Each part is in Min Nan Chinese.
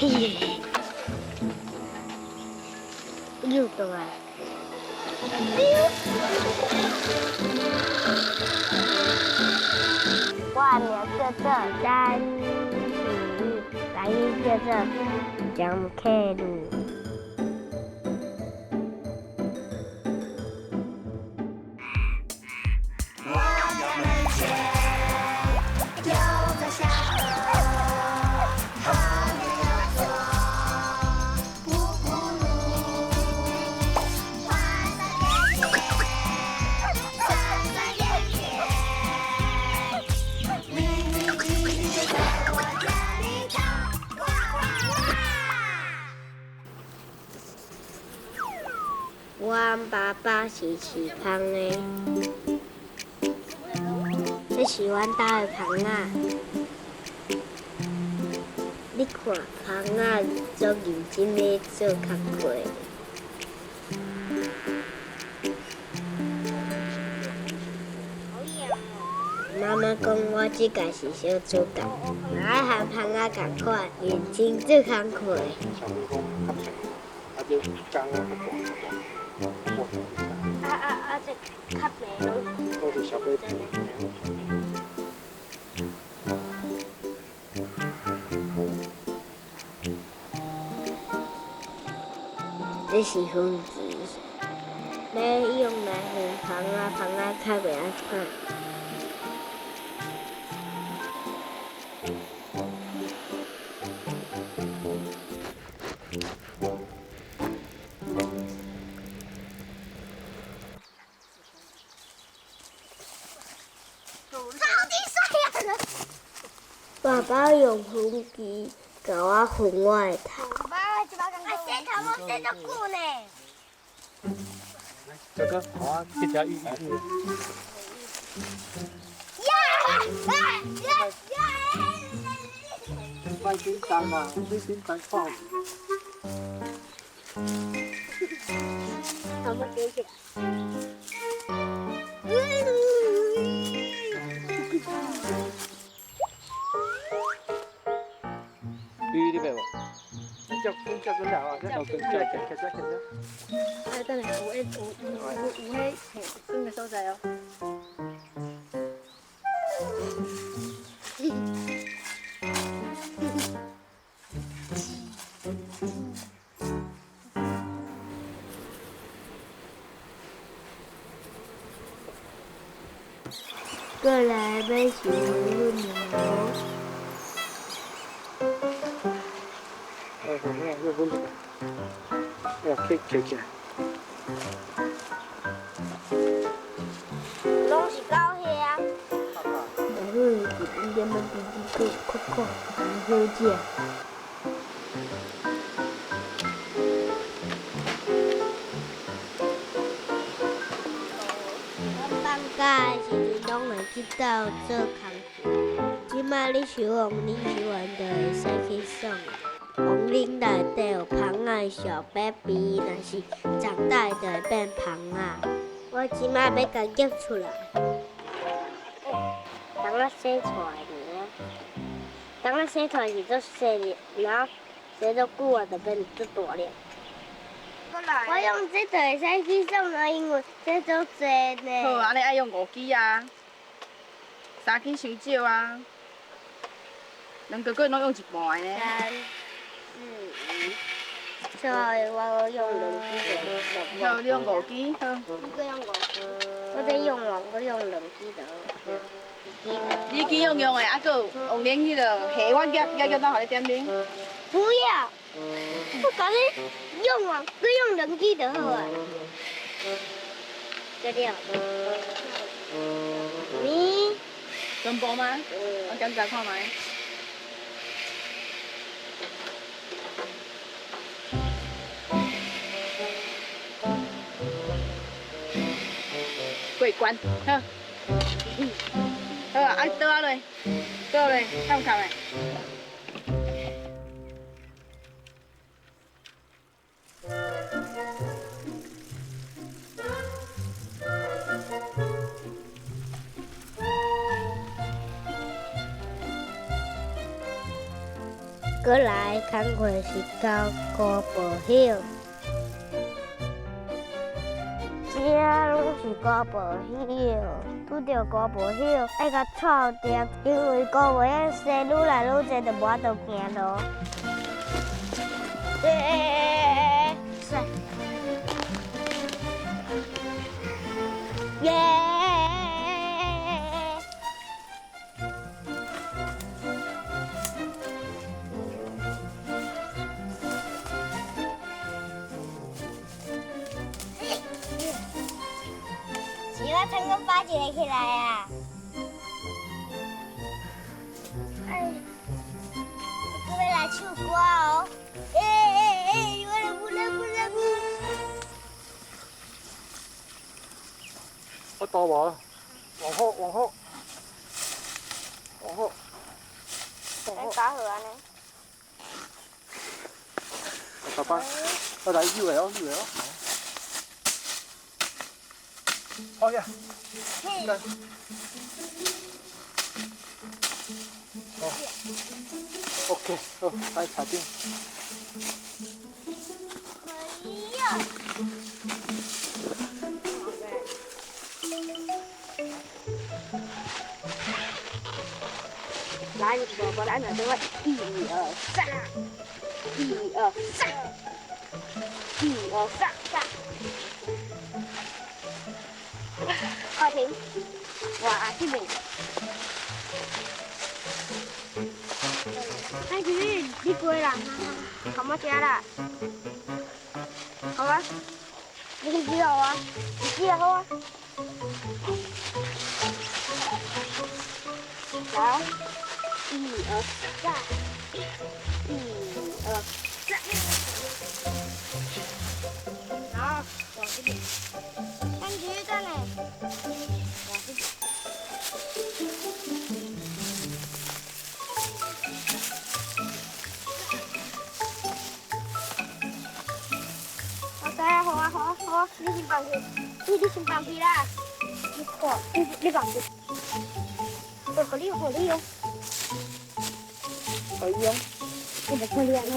嘿，又倒來。我的名叫做詹啟玉，台語叫做張克魯。阮爸爸是饲蜂的，这是阮兜的蜂仔。你看，蜂仔足认真咧做工课。妈妈讲我这届是小主角，嘛爱和蜂仔仝款，认真做工课。啊啊啊！这较白攏。这是分歧，欲用来分蜂仔，蜂仔較袂愛看。爸爸用分歧共我分我的頭。洗頭無洗足久呢。哥哥，好啊，這條魚。呀呀呀！別緊張啊，別緊張，放。頭髮捲起來。魚你欲無？接接轉來啊！接接接接接接。哎，等下，有迄有有有有彼耍的所在哦。過來欲收粉哦。哎，粉啊，這粉，哎，去摕起來。攏是狗兄。白粉是一點仔滴滴個可可，真好食。阮放假的時陣，攏會去鬥做工課。這擺你收王奶收完，就會使去耍。王奶內底有蜂仔的小 baby，若是長大就會變蜂仔。我這擺欲共夾出來。當我洗出來爾，當我洗出來是足細粒，然後洗足久啊，就變足大粒。我用這就會使去耍啊，因為這足濟呢。好，按呢愛用五支啊，三支傷少啊，兩個月攏用一半的呢。三、四、五，所以我用兩支就好，你用五支，好。你閣用五支，我這用完閣用兩支就好。你支用用的，啊，閣有王奶彼个蝦，我夾夾夾當予你點冰。不要，我共你用完，閣用兩支就好啊。這了。你。全部嗎？我檢查看覓。過關，好。好啊，啊倒啊落，倒落，看有看的。過过来工课是交五宝叶。这拢是五宝叶，拄著五宝叶爱共臭著，因为五宝叶生愈来愈济，就无法度行路。欸，耶！是我成功拔一个起来啊！哎，我阁欲来唱歌哦！欸欸欸！我来不来不来不！我到无，往后往后，往后，往后。打好按呢。爸爸，我来扭的哦，扭的哦。好呀，来。好，OK，好，来茶顶。哎呀！来，我来哪这位？一二三，一二三，一二三，三。快停！哇，这边。哎，你过啦，好冇食啦？好啊，你去几号啊？你几号啊？来，一二三，一二三。好，往这边。看鱼等下。往这边。好啊，好啊，好啊，你先放去，你先放去啦。你看，你放去。我给你，给你用。可以用。我不可以啊，我。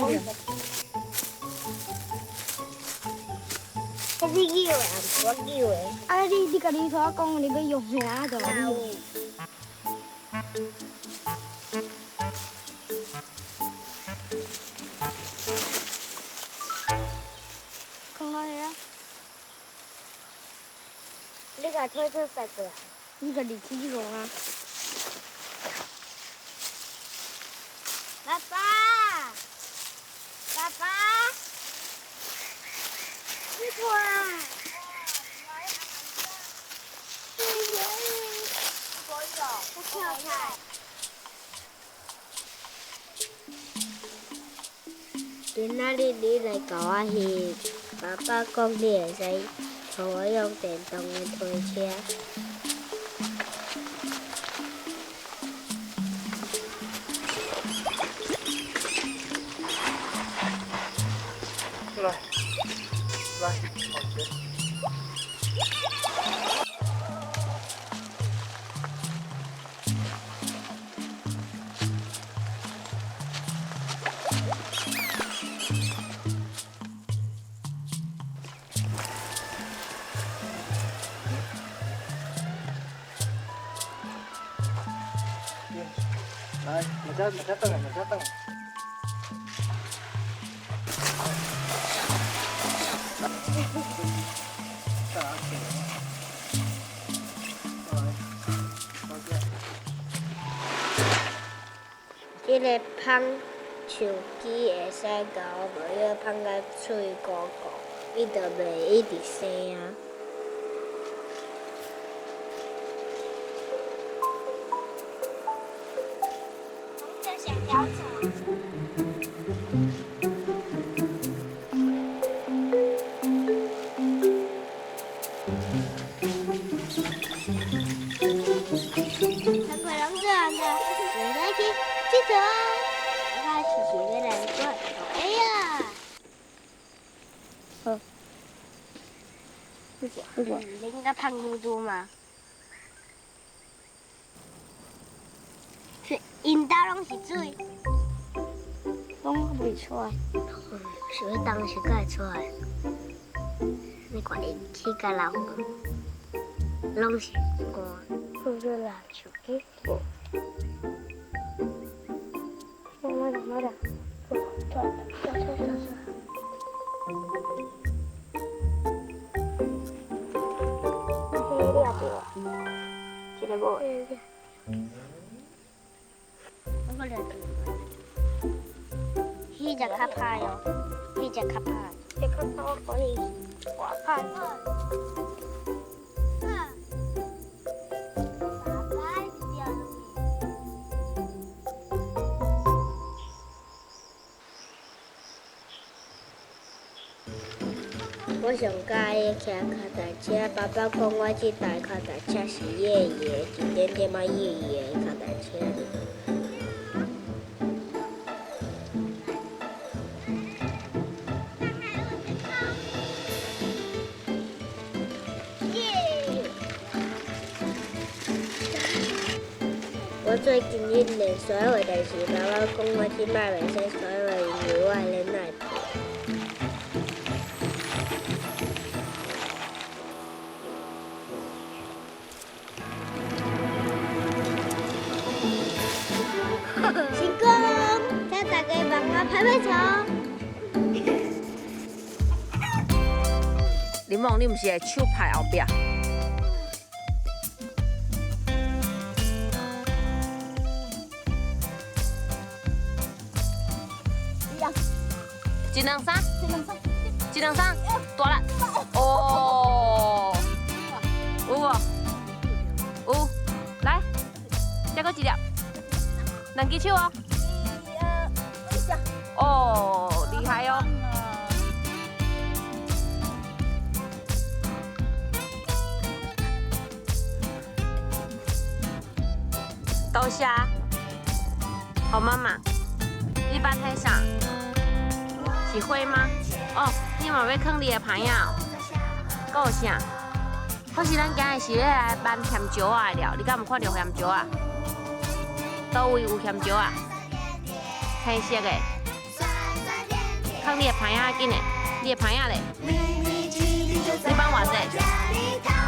你叫的，我叫的。啊，你家己头讲，你欲用啥就你。放落去啊！你共推推塞过来。你家己去用啊！爸爸，爸爸，你看，我跳菜。今仔日你来共我翕，爸爸讲你会使予我用电动的推车。来，来，往前。来，马家马家等，马家等。这个捧树枝会使共我无要捧甲喙鼓鼓，伊就袂一直生啊。你应该胖嘟嘟嘛？是，𪜶兜拢是水，拢袂出來。是要當時才會出來。你看伊起甲老無？攏是乾。我要拿手機。慢點，慢點。對對對對對。這個無。我掠著。彼隻較歹哦，彼隻較歹。這較歹，我講你偌歹。我上喜歡騎跤踏車，爸爸講我這台跤踏車是爺爺，一點點仔爺爺的跤踏車。我最近咧練摔話，但是爸爸講我這擺袂使摔話，因為我的奶破。成功！請大家幫我拍拍手。林夢，你毋是會手拍後壁？一兩三，一兩三，大力哦，有無？有，來，再閣一粒，兩支手哦。哦，厲害哦。多謝，好媽媽，你捌彼啥？是花嗎？哦，你嘛欲囥你的盤仔哦？閣有啥？可是咱今日是欲來挽鹹椒仔的了，你敢有看著鹹椒仔？佗位有鹹椒仔？青色的。囥你的盤仔緊的，你的盤仔咧？你挽偌濟？